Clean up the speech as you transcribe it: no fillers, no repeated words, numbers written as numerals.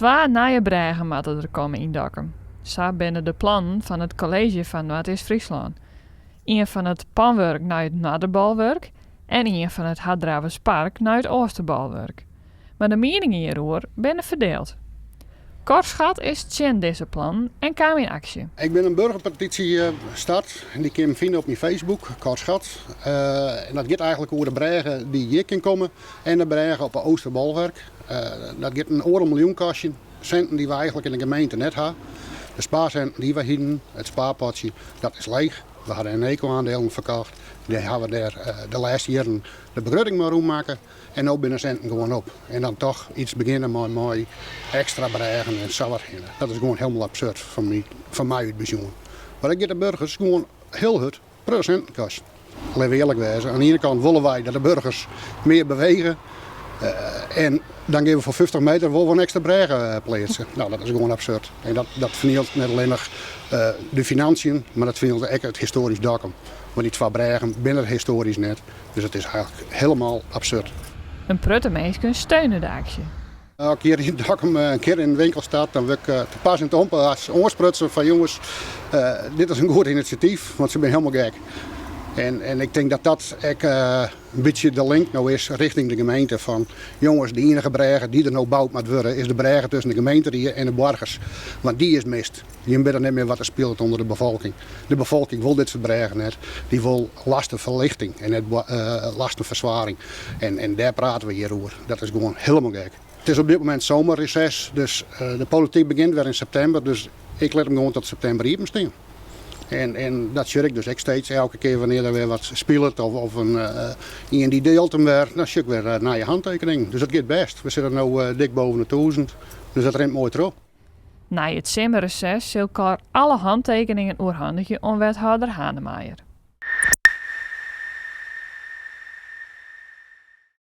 Twa nije brêgen moatte der komme yn Dokkum. Sa binne de plannen fan it kolleezje fan Noardeast-Fryslân. Ien fan it Panwurk nei it Noarderbolwurk en ien fan it Harddraverspark nei it Oosterbolwurk. Mar de mieningen hjiroer binne ferdield. Cor Schat is tsjin dizze plannen en kaam yn aksje. Ik bin in burgerpetysje start en dy kin men fine op myn Facebook, Cor Schat. En dat giet eigenlik oer de brêge dy't hjir kin komme en de brêge op de Oosterbolwerk. Dat giet in oardel miljoen kostjen, sinten dy't we eigenlik yn de gemeente net ha. De spaarsinten dy't we hienen, it spaarpotsje, dat is leech. We ha de Eneco-aandelen ferkocht. Dêr ha we dêr de lêste jierren de begrutting mei rûnmakke. En no binne de sinten gewoan op. En dan toch iets begjinne mei ekstra brêgen en sa wat hinne. Dat is gewoan hielendal absurd fan my út besjoen. Mar dat giet de burgers gewoan hiel hurd protte sinten kostjen. Litte we earlik wêze, oan de iene kant wolle wy dat de burgers mear bewege. En dan gean we foar 50 meter wol in ekstra brêge pleatsen. No, dat is gewoan absurd. En dat fernielt net allinnich de financiën, mar dat fernielt ek it histoarysk Dokkum. Want dy twa brêgen binne der histoarysk net. Dus it is eigenlik hielendal absurd. In protte minsken steune de aksje. As ik hjir yn Dokkum in kear yn de winkel sta, dan wurd ik te pas en te ûnpas oansprutsen fan jonges, dit is in goed inisjatyf, want se binne hielendal gek. En ik tink dat dat ek in bytsje de link no is richting de gemeente fan jonges, de ienige brêge dy't der no boud moat wurde is de brêge tusken de gemeenterie en de boargers, want dy is mist. Jim witte net mear wat der spilet ûnder de befolking. De befolking wol dit soart brêgen net. Dy wol lastenferlichting en net lastenferswaring. En dêr prate we hjir oer. Dat is gewoan hielendal gek. It is op dit momint zomerreces, dus de polityk begjint wer yn septimber. Dus ik lit him gewoan tot septimber iepen stean. En dat sjoch ik dus ek steeds. Elke kear wannear der wer wat spilet of ien dy dielt him wer, dan sjoch ik wer nije hantekeningen. Dus dat giet bêst. We sitte no dik boven de tûzen, dus dat rint moai troch. Nei it simmerreses sil Cor alle hantekeningen oerhandigje oan wethâlder Hanemaaijer.